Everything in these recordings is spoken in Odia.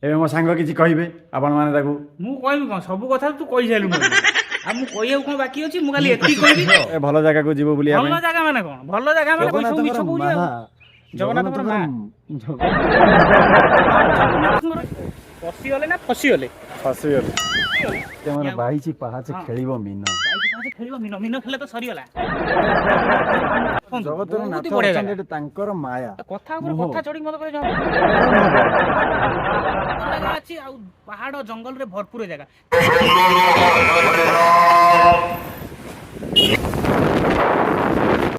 ଏବେ ମୋ ସାଙ୍ଗ କିଛି କହିବେ, ଆପଣମାନେ ତାକୁ। ମୁଁ କହିବି କ'ଣ? ସବୁ କଥା ତୁ କହିସାରିଲୁଣି, ଆଉ ମୁଁ କହିବାକୁ କ'ଣ ବାକି ଅଛି? ମୁଁ ଖାଲି ଏତିକି କହିବି। ଏ ଭଲ ଜାଗାକୁ ଯିବୁ ବୁଲିବା ଭଲ ପାଇଁ। ଜାଗା ମାନେ କ'ଣ? ଭଲ ଜାଗା ମାନେ ସବୁ ମିଛ ଜଗନ୍ନାଥଙ୍କର କହୁଛି ଆଉ। ମା ଜଗନ୍ନାଥଙ୍କର ମା। ଜଗନ୍ନାଥଙ୍କର ପଶିଗଲେ ନା ଫସିଗଲେ? ଫସିଗଲେ। ଆମର 22 ପାହାଚ ଖେଳିବ ମୀନ। 22 ପାହାଚ ଖେଳିବ ମୀନ। ମୀନ ଖେଳିଲେ ତ ସରିଗଲା। ଜଗତର ବହୁତ ନାଥ ବଢିଆ ଅଛନ୍ତି ଜାଗା। ଏଠି, ତାଙ୍କର ମାୟା କଥା ଉପରେ ମୋହ। କଥା ଚଢିକି ମତେ କହିଲେ ଜାଗା ଅଛି ଆଉ ପାହାଡ ଜଙ୍ଗଲରେ ଭରପୁର ଜାଗା।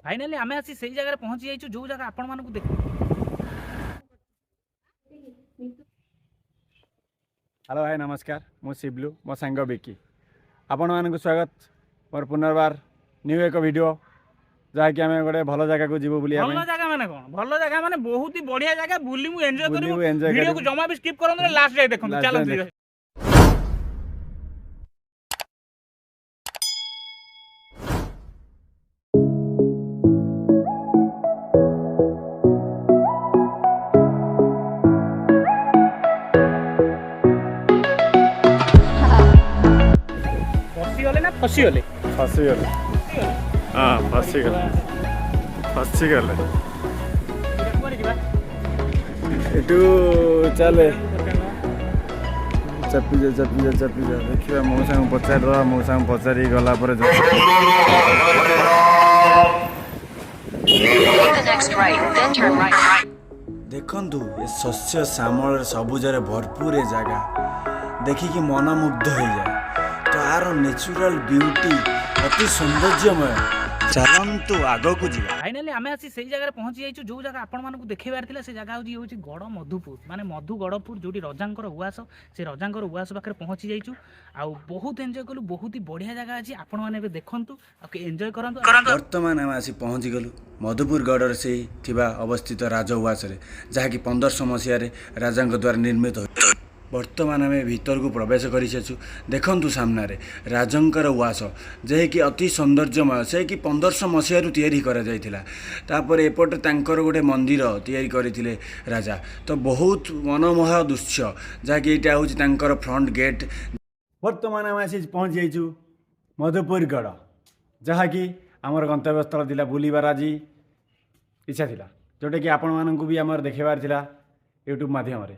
ଫାଇନାଲି ଆମେ ଆସି ସେଇ ଜାଗାରେ ପହଞ୍ଚି ଯାଇଛୁ, ଯୋଉ ଜାଗା ଆପଣମାନଙ୍କୁ ଦେଖ ହ୍ୟାଲୋ ଭାଇ, ନମସ୍କାର। ମୁଁ ଶିବଲୁ, ମୋ ସାଙ୍ଗ ବିକି। ଆପଣମାନଙ୍କୁ ସ୍ୱାଗତ ମୋର ପୁନର୍ବାର ନ୍ୟୁ ଏକ ଭିଡ଼ିଓ, ଯାହାକି ଆମେ ଗୋଟେ ଭଲ ଜାଗାକୁ ଯିବୁ ବୁଲିବା ଭଲ ପାଇଁ। ଜାଗା ମାନେ କ'ଣ? ଭଲ ଜାଗା ମାନେ ବହୁତ ହି ବଢିଆ ଜାଗା। ବୁଲିବୁ, ଏନ୍ଜୟ କରିବୁ। ବୁଲିବୁ, enjoy ଭିଡ଼ିଓକୁ କରିବୁ। ଜମା ବି ସ୍କିପ୍ କରନ୍ତୁ, ଲାଷ୍ଟ ଯାଏ ଦେଖନ୍ତୁ। Last ଯାଏ ଚାଲନ୍ତୁ। ଦେଖ। ଫସିଗଲେ ନା ଫସିଗଲେ? ଫସିଗଲେ। ହଁ, ଫସିଗଲେ, ଫସିଗଲେ। କୁଆଡ଼େ ଯିବା? ଏଠୁ ଚାଲେ। ଚାପି ଯା, ଚାପି ଯା, ଚାପି ଯା। ଦେଖିବା, ମଉସାଙ୍କୁ ପଚାରିଦେବା। ମଉସାଙ୍କୁ ପଚାରିକି ଗଲା ପରେ Take the next right, then turn right. ଦେଖନ୍ତୁ, ଏ ଶସ୍ୟ ଶ୍ୟାମଳରେ ସବୁଜରେ ଭରପୁର ଏ ଜାଗା ଦେଖିକି ମନ ମୁଗ୍ଧ ହେଇଯାଏ। ତ ଆର ନ୍ୟାଚୁରାଲ ବିୟୁଟି ଅତି ସୌନ୍ଦର୍ଯ୍ୟମୟ। ଚାଲନ୍ତୁ, ଆଗକୁ ଯିବା। ଫାଇନାଲି ଆମେ ଆସି ସେଇ ଜାଗାରେ ପହଞ୍ଚି ଯାଇଛୁ, ଯୋଉ ଜାଗା ଆପଣମାନଙ୍କୁ ଦେଖେଇବାର ଥିଲା। ସେ ଜାଗା ହେଉଛି ଗଡ଼ ମଧୁପୁର, ମାନେ ମଧୁ ଗଡ଼ପୁର, ଯୋଉଠି ରଜାଙ୍କର ଉଆସ। ସେ ରଜାଙ୍କର ଉଆସ ପାଖରେ ପହଞ୍ଚି ଯାଇଛୁ ଆଉ ବହୁତ ଏନ୍ଜୟ କଲୁ। ବହୁତ ହି ବଢ଼ିଆ ଜାଗା ଅଛି। ଆପଣମାନେ ଏବେ ଦେଖନ୍ତୁ ଆଉ ଏନ୍ଜୟ କରନ୍ତୁ। ବର୍ତ୍ତମାନ ଆମେ ଆସି ପହଞ୍ଚିଗଲୁ ମଧୁପୁର ଗଡ଼ରେ ସେଇ ଥିବା ଅବସ୍ଥିତ ରାଜ ଉଆସରେ, ଯାହାକି 1500 ମସିହାରେ ରାଜାଙ୍କ ଦ୍ୱାରା ନିର୍ମିତ ହୋଇ। ବର୍ତ୍ତମାନ ଆମେ ଭିତରକୁ ପ୍ରବେଶ କରିସାରିଛୁ। ଦେଖନ୍ତୁ, ସାମ୍ନାରେ ରାଜାଙ୍କର ଉଆସ, ଯାହାକି ଅତି ସୌନ୍ଦର୍ଯ୍ୟମୟ, ସେ କି 1500 ମସିହାରୁ ତିଆରି କରାଯାଇଥିଲା। ତାପରେ ଏପଟେ ତାଙ୍କର ଗୋଟେ ମନ୍ଦିର ତିଆରି କରିଥିଲେ ରାଜା। ତ ବହୁତ ମନମୋହ ଦୃଶ୍ୟ, ଯାହାକି ଏଇଟା ହେଉଛି ତାଙ୍କର ଫ୍ରଣ୍ଟ ଗେଟ୍। ବର୍ତ୍ତମାନ ଆମେ ଆସି ପହଞ୍ଚି ଯାଇଛୁ ମଧୁପୁର ଗଡ଼, ଯାହାକି ଆମର ଗନ୍ତବ୍ୟସ୍ଥଳ ଥିଲା। ବୁଲିବାର ଆଜି ଇଚ୍ଛା ଥିଲା, ଯେଉଁଟାକି ଆପଣମାନଙ୍କୁ ବି ଆମର ଦେଖେଇବାର ଥିଲା ୟୁଟ୍ୟୁବ୍ ମାଧ୍ୟମରେ।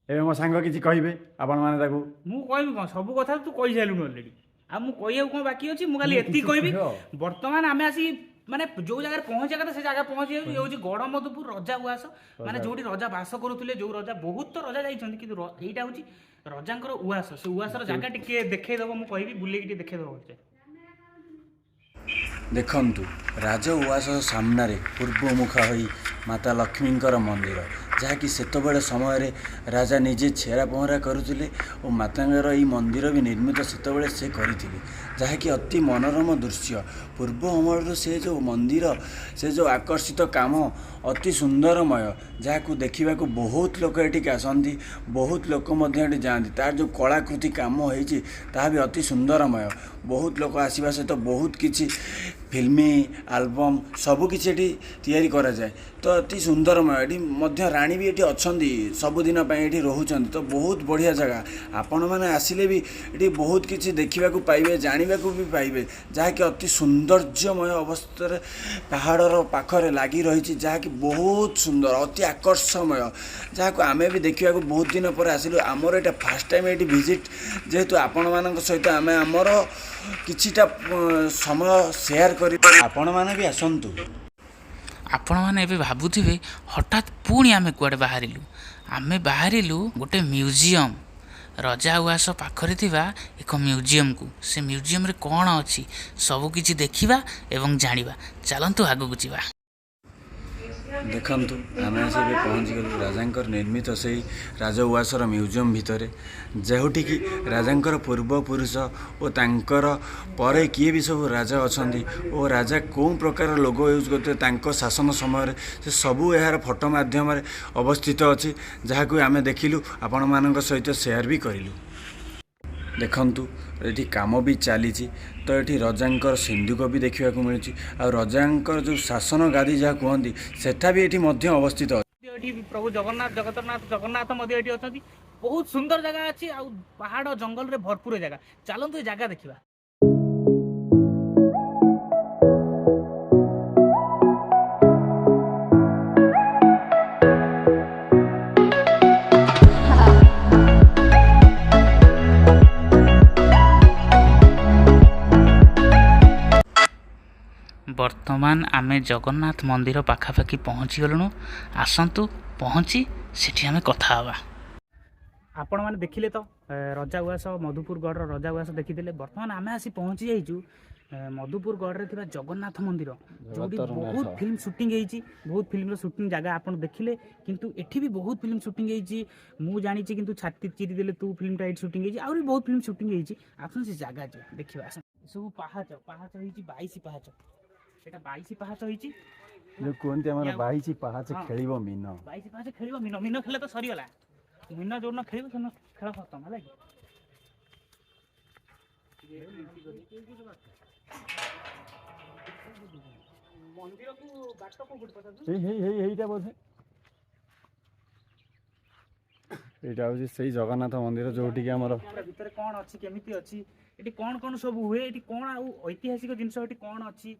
ଏବେ ମୋ ସାଙ୍ଗ କିଛି କହିବେ, ଆପଣମାନେ ତାକୁ। ମୁଁ କହିବି କ'ଣ? ସବୁ କଥା ତୁ କହିସାରିଲୁଣି ଅଲରେଡ଼ି, ଆଉ ମୁଁ କହିବାକୁ କ'ଣ ବାକି ଅଛି? ମୁଁ ଖାଲି ଏତିକି କିଛି କହିବି। କହ। ବର୍ତ୍ତମାନ ଆମେ ଆସି ମାନେ ଯୋଉ ଜାଗାରେ ପହଞ୍ଚିବା କଥା, ସେ ଜାଗା ପହଞ୍ଚି ଯାଉଛି। ଇଏ ହେଉଛି ଗଡ଼ ମଧୁପୁର ରଜା ଉଆସ, ମାନେ ଯୋଉଠି ରଜା ବାସ କରୁଥିଲେ। ଯୋଉ ରଜା, ବହୁତ ତ ରଜା ଯାଇଛନ୍ତି, କିନ୍ତୁ ଏଇଟା ହେଉଛି ରଜାଙ୍କର ଉଆସ। ସେ ଉଆସର ଜାଗା ଟିକେ ଦେଖେଇଦବ। ମୁଁ କହିବି, ବୁଲେଇକି ଟିକେ ଦେଖେଇଦବ ମତେ। ଦେଖନ୍ତୁ, ରାଜ ଉଆସ ସାମ୍ନାରେ ପୂର୍ବମୁଖା ହୋଇ ମାତା ଲକ୍ଷ୍ମୀଙ୍କର ମନ୍ଦିର, ଯାହାକି ସେତେବେଳେ ସମୟରେ ରାଜା ନିଜେ ଛେରା ପହଁରା କରୁଥିଲେ ଓ ମାତାଙ୍କର ଏଇ ମନ୍ଦିର ବି ନିର୍ମିତ ସେତେବେଳେ ସେ କରିଥିଲେ, ଯାହାକି ଅତି ମନୋରମ ଦୃଶ୍ୟ। ପୂର୍ବ ଅମଳରୁ ସେ ଯେଉଁ ମନ୍ଦିର, ସେ ଯେଉଁ ଆକର୍ଷିତ କାମ ଅତି ସୁନ୍ଦରମୟ, ଯାହାକୁ ଦେଖିବାକୁ ବହୁତ ଲୋକ ଏଠିକି ଆସନ୍ତି, ବହୁତ ଲୋକ ମଧ୍ୟ ଏଠି ଯାଆନ୍ତି। ତାର ଯେଉଁ କଳାକୃତି କାମ ହେଇଛି, ତାହା ବି ଅତି ସୁନ୍ଦରମୟ। ବହୁତ ଲୋକ ଆସିବା ସହିତ ବହୁତ କିଛି ଫିଲ୍ମ, ଆଲବମ୍ ସବୁ କିଛି ଏଠି ତିଆରି କରାଯାଏ। ତ ଅତି ସୁନ୍ଦରମୟ। ଏଠି ମଧ୍ୟ ରାଣୀ ବି ଏଠି ଅଛନ୍ତି, ସବୁଦିନ ପାଇଁ ଏଠି ରହୁଛନ୍ତି। ତ ବହୁତ ବଢ଼ିଆ ଜାଗା। ଆପଣମାନେ ଆସିଲେ ବି ଏଠି ବହୁତ କିଛି ଦେଖିବାକୁ ପାଇବେ, ଜାଣିବାକୁ ବି ପାଇବେ, ଯାହାକି ଅତି ସୌନ୍ଦର୍ଯ୍ୟମୟ ଅବସ୍ଥାରେ ପାହାଡ଼ର ପାଖରେ ଲାଗି ରହିଛି, ଯାହାକି ବହୁତ ସୁନ୍ଦର, ଅତି ଆକର୍ଷମୟ, ଯାହାକୁ ଆମେ ବି ଦେଖିବାକୁ ବହୁତ ଦିନ ପରେ ଆସିଲୁ। ଆମର ଏଇଟା ଫାର୍ଷ୍ଟ ଟାଇମ୍ ଏଇଠି ଭିଜିଟ୍। ଯେହେତୁ ଆପଣମାନଙ୍କ ସହିତ ଆମେ ଆମର କିଛିଟା ସମୟ ସେୟାର କରି, ଆପଣମାନେ ବି ଆସନ୍ତୁ। ଆପଣମାନେ ଏବେ ଭାବୁଥିବେ, ହଠାତ୍ ପୁଣି ଆମେ କୁଆଡ଼େ ବାହାରିଲୁ? ଆମେ ବାହାରିଲୁ ଗୋଟେ ମ୍ୟୁଜିୟମ୍, ରଜା ଉଆସ ପାଖରେ ଥିବା ଏକ ମ୍ୟୁଜିୟମକୁ। ସେ ମ୍ୟୁଜିୟମରେ କ'ଣ ଅଛି, ସବୁକିଛି ଦେଖିବା ଏବଂ ଜାଣିବା। ଚାଲନ୍ତୁ, ଆଗକୁ ଯିବା। ଦେଖନ୍ତୁ, ଆମେ ଆସି ଏବେ ପହଞ୍ଚିଗଲୁ ରାଜାଙ୍କର ନିର୍ମିତ ସେଇ ରାଜ ଉଆସର ମ୍ୟୁଜିୟମ୍ ଭିତରେ, ଯେଉଁଠିକି ରାଜାଙ୍କର ପୂର୍ବପୁରୁଷ ଓ ତାଙ୍କର ପରେ କିଏ ବି ସବୁ ରାଜା ଅଛନ୍ତି ଓ ରାଜା କେଉଁ ପ୍ରକାର ଲୋଗୋ ୟୁଜ୍ କରୁଥିଲେ ତାଙ୍କ ଶାସନ ସମୟରେ, ସେ ସବୁ ଏହାର ଫଟୋ ମାଧ୍ୟମରେ ଅବସ୍ଥିତ ଅଛି, ଯାହାକୁ ଆମେ ଦେଖିଲୁ, ଆପଣମାନଙ୍କ ସହିତ ସେୟାର ବି କରିଲୁ। ଦେଖନ୍ତୁ, ଏଠି କାମ ବି ଚାଲିଛି। ତ ଏଠି ରଜାଙ୍କର ସିନ୍ଧୁକ ବି ଦେଖିବାକୁ ମିଳୁଛି ଆଉ ରଜାଙ୍କର ଯେଉଁ ଶାସନ ଗାଦି ଯାହା କୁହନ୍ତି, ସେଟା ବି ଏଠି ମଧ୍ୟ ଅବସ୍ଥିତ ଅଛି। ଏଠି ପ୍ରଭୁ ଜଗନ୍ନାଥ, ଜଗତରନାଥ ଜଗନ୍ନାଥ ମଧ୍ୟ ଏଠି ଅଛନ୍ତି। ବହୁତ ସୁନ୍ଦର ଜାଗା ଅଛି ଆଉ ପାହାଡ଼ ଜଙ୍ଗଲରେ ଭରପୁର ଏ ଜାଗା। ଚାଲନ୍ତୁ ଏ ଜାଗା ଦେଖିବା। ବର୍ତ୍ତମାନ ଆମେ ଜଗନ୍ନାଥ ମନ୍ଦିର ପାଖାପାଖି ପହଞ୍ଚିଗଲୁଣୁ। ଆସନ୍ତୁ, ପହଞ୍ଚି ସେଠି ଆମେ କଥା ହେବା। ଆପଣମାନେ ଦେଖିଲେ ତ ରଜା ଉଆସ, ମଧୁପୁର ଗଡ଼ର ରଜା ଉଆସ ଦେଖିଥିଲେ। ବର୍ତ୍ତମାନ ଆମେ ଆସି ପହଞ୍ଚି ଯାଇଛୁ ମଧୁପୁର ଗଡ଼ରେ ଥିବା ଜଗନ୍ନାଥ ମନ୍ଦିର, ଯୋଉଠି ଜଗତର ବହୁତ ନାଥ। ଫିଲ୍ମ ସୁଟିଂ ହେଇଛି। ବହୁତ ଫିଲ୍ମର ସୁଟିଂ ଜାଗା ଆପଣ ଦେଖିଲେ, କିନ୍ତୁ ଏଠି ବି ବହୁତ ଫିଲ୍ମ ସୁଟିଂ ହେଇଛି ମୁଁ ଜାଣିଛି। କିନ୍ତୁ ଛାତି ଚିରି ଦେଲେ ତୁ ଫିଲ୍ମଟା ଏଇଠି ସୁଟିଂ ହେଇଛି, ଆହୁରି ବହୁତ ଫିଲ୍ମ ସୁଟିଂ ହେଇଛି। ଆସନ୍ତୁ, ସେ ଜାଗା ଯିବା, ଦେଖିବା। ଆସନ୍ତୁ। ସବୁ ପାହାଚ ପାହାଚ ହେଇଛି, 22 ପାହାଚ। ଏଇଟା 22 ପାହାଚ ହେଇଛି। ଯୋଉ କୁହନ୍ତି ଆମର 22 ପାହାଚ ଖେଳିବ ମୀନ। 22 ପାହାଚ ଖେଳିବ ମୀନ। ମୀନ ଖେଳିଲେ ତ ସରିଗଲା। ମୀନ ଯୋଉଦିନ ଖେଳିବ, ସେଦିନ ଖେଳ ଖତମ ହେଲା କି? ମନ୍ଦିରକୁ ବାଟ କୋଉଠି ପଚାରୁଛୁ? ହେଇ ହେଇ ହେଇ, ଏଇଟା ବୋଧେ, ଏଇଟା ହଉଛି ସେଇ ଜଗନ୍ନାଥ ମନ୍ଦିର, ଯୋଉଠିକି ଆମର ଭିତରେ କ'ଣ ଅଛି, କେମିତି ଅଛି, ଏଠି କ'ଣ କ'ଣ ସବୁ ହୁଏ, ଏଠି କ'ଣ ଆଉ ଐତିହାସିକ ଜିନିଷ ଏଠି କ'ଣ ଅଛି,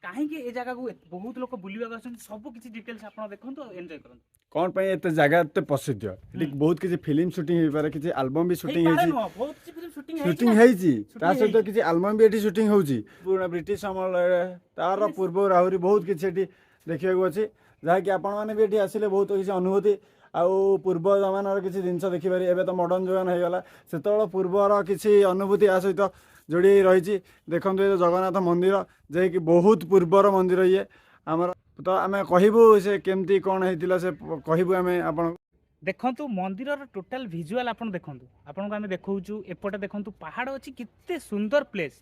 କାହିଁକି ଏ ଜାଗାକୁ ବହୁତ ଲୋକ ବୁଲିବାକୁ ଆସନ୍ତି, ସବୁ କିଛି ଡିଟେଲ୍ସ ଆପଣ ଦେଖନ୍ତୁ ଆଉ ଏନ୍ଜୟ କରନ୍ତୁ। କ'ଣ ପାଇଁ ଏତେ ଜାଗା ଏତେ ପ୍ରସିଦ୍ଧ? ଏଠି ବହୁତ କିଛି ଫିଲ୍ମ ସୁଟିଂ ହେଇପାରେ, କିଛି ଆଲବମ୍ ବି ସୁଟିଂ ହେଇପାରେ ହେଇଛି। ନୁହଁ, ବହୁତ କିଛି ଫିଲ୍ମ ସୁଟିଂ ସୁଟିଂ ହେଇଛି। ତା ସହିତ ହେଇଛି। କିଛି ଆଲବମ୍ ବି ଏଠି ସୁଟିଂ ହେଉଛି। ପୁରୁଣା ବ୍ରିଟିଶ ଅମଳରେ, ତାର ପୂର୍ବରୁ ଆହୁରି ବହୁତ କିଛି ଏଠି ଦେଖିବାକୁ ଅଛି, ଯାହାକି ଆପଣମାନେ ବି ଏଠି ଆସିଲେ ବହୁତ କିଛି ଅନୁଭୂତି ଆଉ ପୂର୍ବ ଜମାନାର କିଛି ଜିନିଷ ଦେଖିପାରିବେ। ଏବେ ତ ମଡ଼ର୍ଣ୍ଣ ଜମାନା ହେଇଗଲା, ସେତେବେଳେ ପୂର୍ବର କିଛି ଅନୁଭୂତି ୟା ସହିତ ଯୋଡ଼ି ହେଇ ରହିଛି। ଦେଖନ୍ତୁ, ଏ ଜଗନ୍ନାଥ ମନ୍ଦିର, ଯାହାକି ବହୁତ ପୂର୍ବର ମନ୍ଦିର ଇଏ ଆମର। ତ ଆମେ କହିବୁ ସେ କେମିତି କ'ଣ ହେଇଥିଲା, ସେ କହିବୁ ଆମେ ଆପଣଙ୍କୁ। ଦେଖନ୍ତୁ, ମନ୍ଦିରର ଟୋଟାଲ ଭିଜୁଆଲ ଆପଣ ଦେଖନ୍ତୁ। ଆପଣଙ୍କୁ ଆମେ ଦେଖାଉଛୁ। ଏପଟେ ଦେଖନ୍ତୁ, ପାହାଡ଼ ଅଛି, କେତେ ସୁନ୍ଦର ପ୍ଲେସ୍।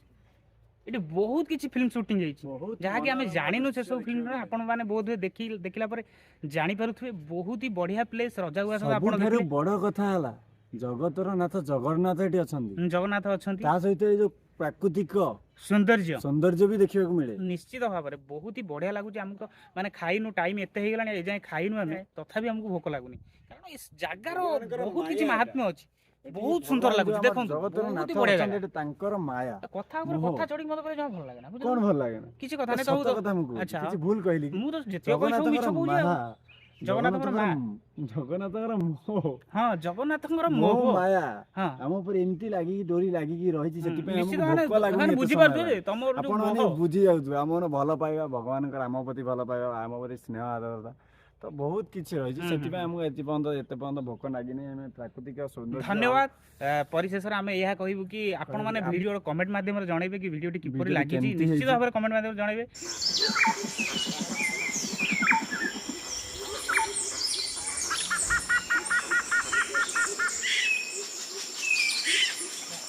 ଏଠି ବହୁତ କିଛି ଫିଲ୍ମ ସୁଟିଂ ହେଇଛି, ଯାହାକି ଆମେ ଜାଣିନୁ। ସେସବୁ ଫିଲ୍ମରେ ଆପଣମାନେ ବୋଧ ହୁଏ ଦେଖିଲା ପରେ ଜାଣିପାରୁଥିବେ। ବହୁତ ହି ବଢିଆ ପ୍ଲେସ୍ ରଜା ଉଆସ ଆପଣ ସବୁଠାରୁ ଦେଖିଲେ। ବଡ଼ କଥା ହେଲା, ଜଗତର ନାଥ ଜଗନ୍ନାଥ ଏଠି ଅଛନ୍ତି। ଜଗନ୍ନାଥ ଅଛନ୍ତି। ତା ସହିତ ଏଇ ଯୋଉ ପ୍ରାକୃତିକ ସୌନ୍ଦର୍ଯ୍ୟ। ସୌନ୍ଦର୍ଯ୍ୟ ବି ଦେଖିବାକୁ ମିଳେ। ନିଶ୍ଚିତ ଭାବରେ ବହୁତ ହି ବଢିଆ ଲାଗୁଛି ଆମକୁ ତ। ମାନେ ଖାଇନୁ, ଟାଇମ୍ ଏତେ ହେଇଗଲାଣି, ଏଯାଏଁ ଖାଇନୁ ଆମେ, ତଥାପି ଆମକୁ ଭୋକ ଲାଗୁନି, କାରଣ ଏ ଜାଗାର ଭଗବାନଙ୍କର ବହୁତ କିଛି ମାୟା। ମାହାତ୍ମ୍ୟ ଅଛି। ବହୁତ ସୁନ୍ଦର ଭଗବାନ ଲାଗୁଛି। ଯୋଉ ଆମ ଦେଖନ୍ତୁ, ଜଗତର ବହୁତ ନାଥ ହି ବଢିଆ ଅଛନ୍ତି ଜାଗା। ଏଠି, ତାଙ୍କର ମାୟା କଥା ଉପରେ ମୋହ। କଥା ଚଢିକି ମତେ କହିଲେ ଜମା ଭଲ ଲାଗେ ନା, ବୁଝିଲୁ? କଣ ଭଲ ଲାଗେ ନା? କିଛି କଥା ନାହିଁ। ସତ ତମକୁ କଥା ମୁଁ କହୁଛି। ଆଚ୍ଛା। କିଛି ଭୁଲ କହିଲି କି? ମୁଁ ତ ଯେତିକି କହି ସବୁ ମିଛ ଜଗନ୍ନାଥଙ୍କର କହୁଛି ଆଉ। ମାୟା, ଜଗନ୍ନାଥଙ୍କର ମା ଜଗନ୍ନାଥଙ୍କର ମୋହ। ହଁ, ଜଗନ୍ନାଥଙ୍କର ମୋହ ମୋହ। ମାୟା ଆମ ଉପରେ ଏମିତି ଲାଗିକି, ଡୋରି ଲାଗିକି ରହିଛି, ସେଥିପାଇଁ ନିଶ୍ଚିତ ଆମକୁ ମାନେ ଭୋକ ଲାଗୁନି ମାନେ ଏତେ ସମୟ ବୁଝିପାରୁଥିବେ ହେଲାଣି। ତମର ଯୋଉ ଆପଣମାନେ ମୋହ। ବୁଝି ଯାଉଥିବେ ଆମର ଭଲ ପାଇବା, ଭଗବାନଙ୍କର ଆମ ପ୍ରତି ଭଲ ପାଇବା, ଆମ ପ୍ରତି ସ୍ନେହ ଆଦରତା ତ ବହୁତ କିଛି ରହିଛି। ସେଥିପାଇଁ ଆମକୁ ଏତେ ପର୍ଯ୍ୟନ୍ତ ଭୋକ ଲାଗିନି। ଆମେ ପ୍ରାକୃତିକ ସୌନ୍ଦର୍ଯ୍ୟ। ଧନ୍ୟବାଦ। ପରିଶେଷରେ ଆମେ ଏହା କହିବୁ କି ଆପଣମାନେ ଭିଡ଼ିଓର କମେଣ୍ଟ ମାଧ୍ୟମରେ ଜଣେଇବେ କି ଭିଡ଼ିଓଟି କିପରି ଭିଡ଼ିଓଟି ଲାଗିଛି। କେମିତି ନିଶ୍ଚିତ ହେଇଛି? ଭାବରେ କମେଣ୍ଟ ମାଧ୍ୟମରେ ଜଣେଇବେ।